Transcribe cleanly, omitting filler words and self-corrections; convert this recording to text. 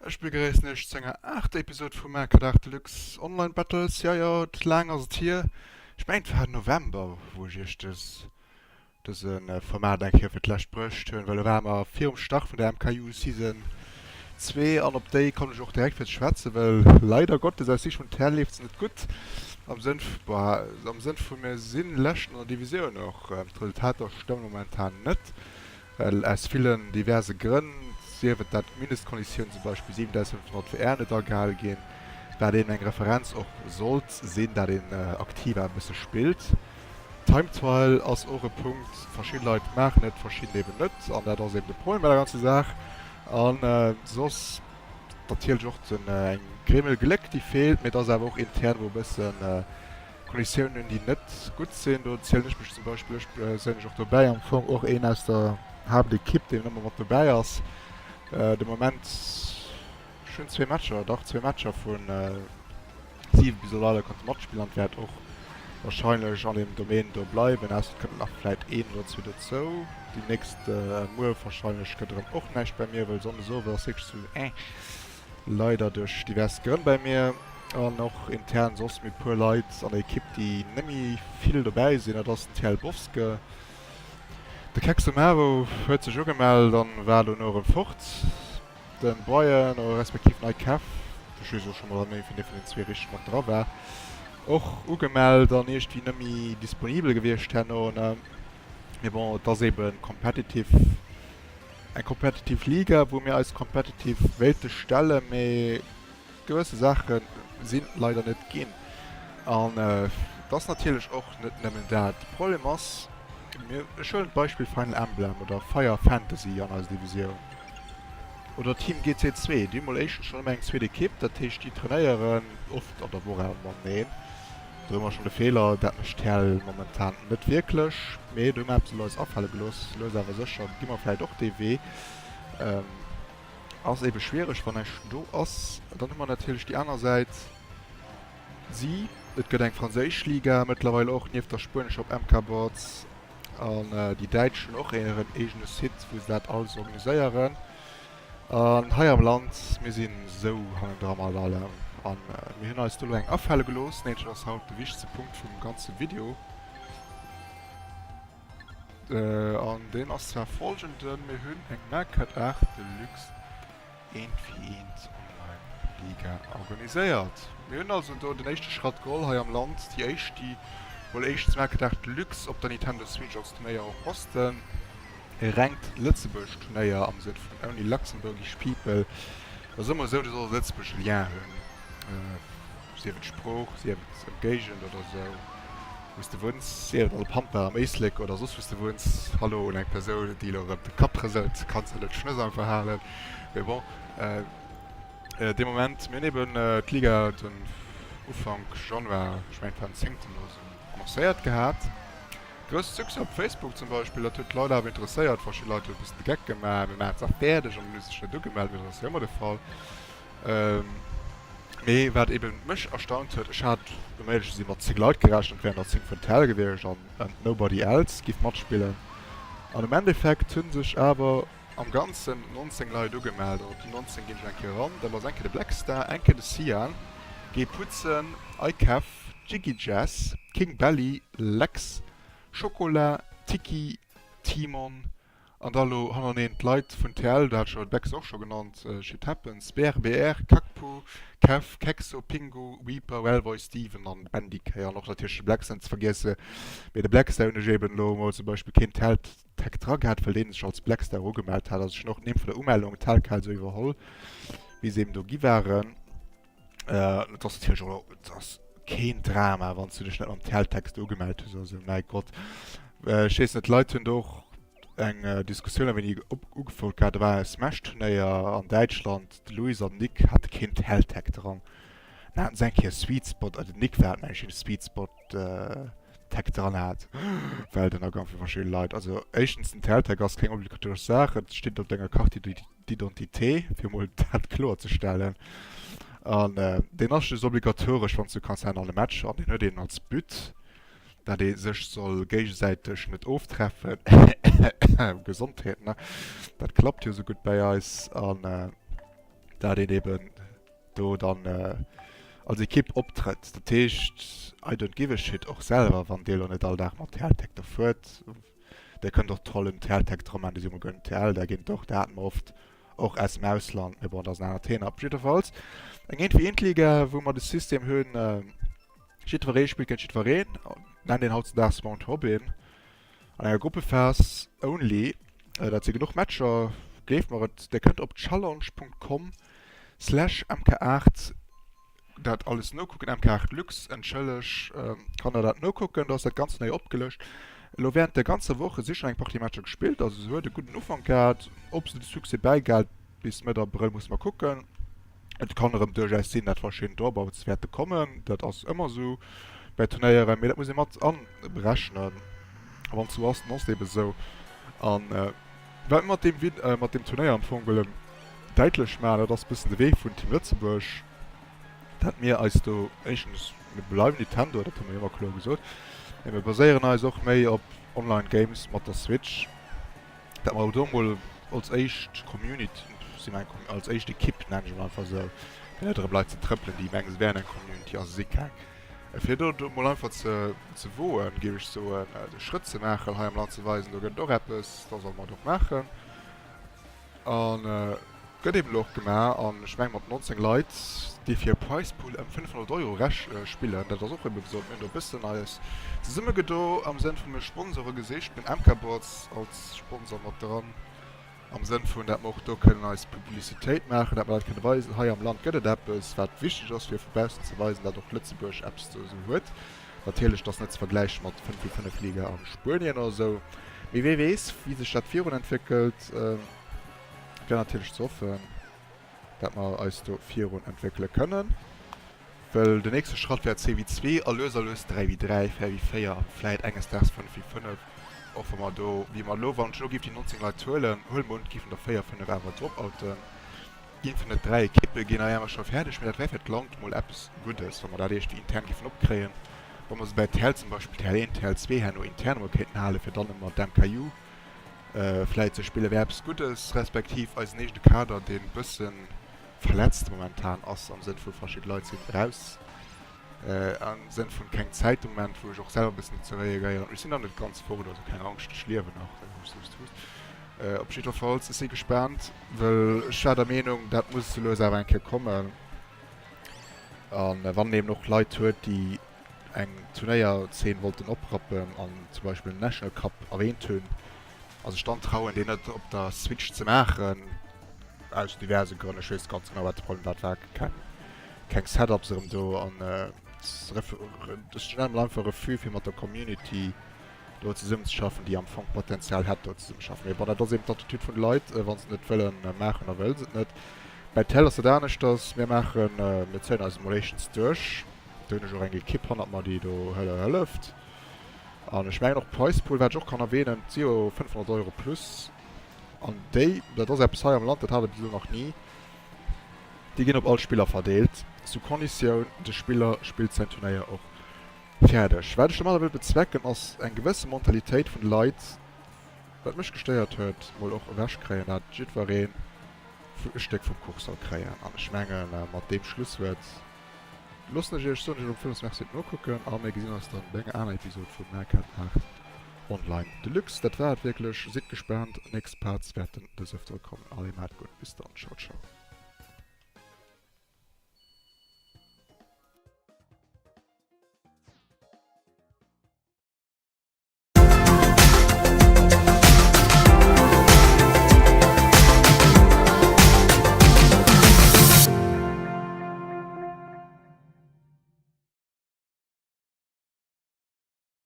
Ech begréissen iech zu enger aachter Episode vu Makerdag Deluxe Online Battles. Jo jo, laang ass et hier. Ech mengen et war November wou ech iech dës dëse Format eng Kéier fir d'lescht bruecht hunn, well do ware mer virum Start vun der MKU Season 2 an op déi kommen ech och direkt fir ze schwätzen, well leider Gottes aus Siicht vun TL leeft se net gutt am Sënn, boah, am Sënn vu mir si Leschten an der Divisioun och. D'Resultater stëmmen momentan net, well aus villen diverse Grënn, sief et dat d'Mindestkonditioun zum Beispill 7.500 VR net agehale ginn, wat eben eng Referenz och sollt sinn, dat een aktiv awer e bësse spillt. Time Trial ass och e Punkt, verschidde Leit maachen et, verschidden eben net, an dat ass eben de Problem bei der ganzer Saach. An soss natierlech och den eng Grimmel Gléck déi feelt, mee et ass awer och intern wou e bëssen Konditiounen hunn déi net gutt sinn. Do zielen ech mech zum Beispill ech perséinlech och dobäi, am Fong och een aus der Haaptekipp deen ëmmer mat dobäi ass. De Moment, ech hunn zwee Matcher, dach zwee Matcher vun 7 bis elo leider konnte matspillen an wäert och wahrscheinlech an deem Domaine do bleiwen, ausser et kënnt nach vläit een oder zwee dozou. Déi nächst muer wahrscheinlech gëtt erëm och näischt bei mir, well Sonndes owes ass wierklech sou eh leider duerch divers Grënn bei mir an och intern soss méi puer Leit an der Ekipp déi nemmi vill dobäi sinn. Dat ass den TL Bowske, de Kexomaro huet sech ugemellt an war dono erëm fort. Den Brian, respektiv nei Kev, ech weess elo scho mol net méi wien vun den zwee richteg mat dra war, och ugemellt an iergendwéi net méi disponibel gewiescht herno, ne? Mee bon, et ass eben competitive, eng competitive Liga, wou mir eis competitive wéilte stellen, mee gewësse Saache si leider net ginn. An et ass natierlech och net nëmmen dat. De Problem ass, mir, ech huelen d'Beispill Final Emblem oder Fire Fantasy an eiser Divisioun. Oder Team GC2, déi hu mol éischtens schonn ëmmer eng zweet Ekipp, dat heescht déi trainéieren oft an der Woch awer mateneen. Do hu mer schonn de Feeler, dat mécht TL momentan net wierklech, mee do hu mer eppes elo eis afale gelooss. Lues awer sécher gi mer vläicht och dee Wee. Ass ebe schwiereg wann näischt do ass. Dann hu mer natierlech déi aner Säit, si, et gëtt eng franséisch Liga mëttlerweil och nieft der spuenescher op MK Boards. An déi Däitsch hunn och hiren eegene Site, wou se dat alles organiséieren. An hei am Land, mir sinn esou hannendra mat allem. An mir hunn eis do elo eng afale gelooss. Nämlech dat ass haut de wichtegste Punkt vum ganze Video. An deen ass zwar folgenden, Mir hunn eng Maquette 8 Deluxe Eent fir eent Online Liga organiséiert. Mir hunn also do den éischte Schratt geholl hei am Land, déi éischt déi mol éischt Smack Attack Deluxe op der Nintendo Switch als Turnéier och hosten. E rengt Lëtzebuerg Turnéier am Sënn vun Only Luxembourgish People. Et ass ëmmer esou, du solls e lëtzebuergesche Lien hunn, sief et Sprooch, sief et Ëmgéigend oder esou. Wou s de wunns, sief et an der Pampa, am Éislek oder soss wou s de wunns. Hallo un eng Persoun, déi elo erëm de Kapp rëselt, kann zwar net d'Schnëss am verhalen, mee bon. Dee Moment, mir hunn eben d'Liga den Ufank Januar, ech mengen et war den zéngten oder esou, annoncéiert gehat. Grousse Succès op Facebook zum Beispill, dat huet d'Leit awer interesséiert. Verschidde Leit hunn e bëssen de Geck gemaach, mir maachen d'Saach fäerdeg an hunn sech net ugemellt, mee dat ass jo ëmmer de Fall. Mee wat eben mech erstaunt huet, ech hat um éierlech ze sinn mat 10 Leit gerechent, et wären der 10 vun Tel gewiescht an nobody else giff matspillen. An am Endeffekt hunn sech awer am ganzen 19 Leit ugemellt an op déi 19 ginn ech eng Kéier eran. Dat ass eng Kéier de Blackstar, eng Kéier de Cyan, Guy Putzen, Ikev, Jiggy Jazz, King Belly, Lex, Chocolat, Tiki, Timon, An da lo hannerneent d'Leit vun TL, do hat ech jo d'Bex och scho genannt, Shit Happens, BRBR, Kakpu, Kev, Kexo, Pingu, Reaper, Wellboy, Steven an Bendic. An och natierlech de Blackstar net ze vergiessen. Mee de Blackstar hunn ech eben elo emol zum Beispill keen TL-Tag dra gehat, well deen sech als Blackstar ugemellt hat. Also ech hunn och d'Nimm vun der Umellung tel quel esou iwwerholl, wéi se eben do gi waren. Et ass natierlech och, et ass keen Drama, wann s du dech net mam TL-Text ugemellt hues oder sou, mäi Gott. Ech weess net, d'Leit hunn do och eng Diskussioun a wéini ugefouert gehat, do war e Smash-Turnéier an Däitschland, de Luis an den Nick hate keen TL-Tag dran. Dann haten se eng Kéier Sweet Spot, den Nick war et mengen ech, deen de Sweet Spot Tag dran hat, well den Agang fir verschidde Leit, also éischtens den TL-Tag ass keng obligatoresch Saach, et steet op denger Carte d'identité, fir emol dat kloer ze stellen, an deen ass just obligatoresch wann s du kanns an alle Matcher, an deen huet een als But, dat ee sech soll géigesäiteg net oftreffen, Gesondheet, ne, dat klappt jo esou gutt bäi eis, an. Dat een eben do dann als Ekipp optrëtt. Dat heescht, I don't give a shit och selwer, wann Dir elo net all Dag mat TL-Tech do fuert. Dir kënnt och Trollen TL-Tech dra maachen, déi si emol gënn TL, da ginn et och, dat hate mer oft och aus dem Ausland, mee bon, dat ass en anert Thema. Op jiddefalls eng Eent-wéi-Eent-Liga, wou mer de System hunn, jiddweree spillt géint jiddwereen, nennt een hautzedaags Round Robin. An enger Gruppephas only, dat si genuch Matcher, gleeft mer et. Dir kënnt op challonge.com slash mk8 dat alles nokucken, mk8 Lux, entschëlleg, kann der dat nokucken, do ass dat Ganzt nei opgelëscht. Elo während der ganzer Woche si schonn eng Partie Matcher gespillt, also se huet e gudden Ufank gehat. Ob se de Succès bäigehält bis Mëtt Abrëll musse mer kucken. Et kann erëm duerchaus sinn, dat verschidden Dropouts wäerte kommen, dat ass ëmmer esou bei Turnéieren, mee dat muss ee mat aberechnen. A wann et esou ass, dann ass et ebe esou. A wat mir mat deem mat deem Turnéier am Fong wëllen däitlech maachen, dat ass e bëssen de Wee vun Team Lëtzebuerg, dat mir eis do éischtens, mir bleiwen Nintendo, dat hu mir ëmmer kloer gesot, mee mir baséieren eis och méi op Online Games mat der Switch. Dat mer do mol als éischt Community, si mer eng, als éischt Ekipp, nennen ech emol einfach esou, fir net erëm Leit ze trëppelen, déi mengen, se wären eng Community a se si keng, fir do do mol einfach ze, ze woen, géif ech soen, de Schrëtt ze maachen, hei am Land ze weisen, do gëtt et och eppes, da solle mer et och maachen. An gëtt eben elo och gemaach. An ech menge mat 19 Leit, déi fir e Prize Pool ëm 500 Euro rech spillen, dat ass och ebe gesot, mir hunn do e bëssen eis zesummegedo am Sënn vu mir Sponsore gesicht, mir hunn MK Boards als Sponsor mat dran, am Sënn vun, dat mer och do kënnen eis Publicitéit maachen, dat mer dat kënne weisen, hei am Land gëtt et eppes, wat wichteg ass fir vu baussen ze weisen, dat och Lëtzebuerg eppes do esou huet. Natierlech, dat ass net ze vergläiche mat 5 géint 5 Liga a Spuenien oder esou, mee wee weess, wéi sech dat virun entwéckelt. Et wär natierlech ze hoffen, dat mer eis do virun entwéckele kënnen, well den nächste Schratt wär 2v2 a lues a lues 3v3, 4v4 a vläit enges Daags 5v5, och wa mer do, wéi mer elo, wann ech elo géif déi 19 Leit huelen, huele mer un, et géifen der 4, 5 awer dropouten, géifen et 3 Ekippe ginn a wäre mer scho fäerdeg. Mee dat wär fir d'Land mol eppes Guddes, wa mer dat iergendwéi intern géifen opkréien, wa mer se bäi TL zum Beispill, TL1, TL2 herno intern emol kéinten halen, fir dann ëmmer d'MKU vläit ze spillen, wär eppes Guddes, respektiv eisen eegene Kader, deen e bësse verletzt momentan ass, am Sënn vu verschidde Leit sinn eraus, am Sënn vun keng Zäit de Moment, wou ech och selwer e bëssen dozou reagéieren. Ech sinn nach net ganz fort, also keng Angscht, ech liewen nach, hust, hust, hust. Op jiddwerfalls, ech si gespaant, wëll ech war der Meenung, dat muss esou lues awer eng Kéier kommen. A wann een eben och Leit huet, déi eng Turnéierzeen wollten oprappen an zum Beispill den National Cup erwähnt hunn a sech dann trauen deen net op der Switch ze maachen, aus diverse Grënn, ech weess ganz genau wat de Problem war, et war keng keng Setups erëm do an ech nennen emol einfach Refus fir mat der Community do zesummenzeschaffen, déi am Fong d'Potenzial hätt do zesummeschaffen. Mee bon, dat ass eben d'Attitude vun de Leit, wa se et net wëllen maachen, da wëlle se et net. Bei Tell ass dat aneschters, mir maachen, mir zéien eis emol éischtens duerch. Do hunn ech och eng Ekipp hannert mer, déi do hëlleft. An ech mengen och Price Pool, wat ech och kann erwähnen, et si jo 500 Euro plus. An déi, dat ass eppes hei am Land, dat hat et bis elo nach ni, déi ginn op all Spiller verdeelt, sous Conditioun, de Spiller spillt säin Turnéier och fäerdeg. Wat ech domadder wëll bezwecken, ass eng gewësse Mentalitéit vun de Leit, wat mech gestéiert huet, mol och ewechkréien, dat jiddweree e Stéck vum Kuch soll kréien. An ech mengen, mat deem Schlusswuert Loossen ech iech, soen ech elo villmools Merci fir d'Nokucken a mir gesinn eis dann bei enger aner Episode vu Minecraft 8 Online Deluxe. Dat war et wierklech, sidd gespaant, nächst Parts wäerten des Öftere kommen. Allez, maacht et gutt, bis dann, ciao ciao.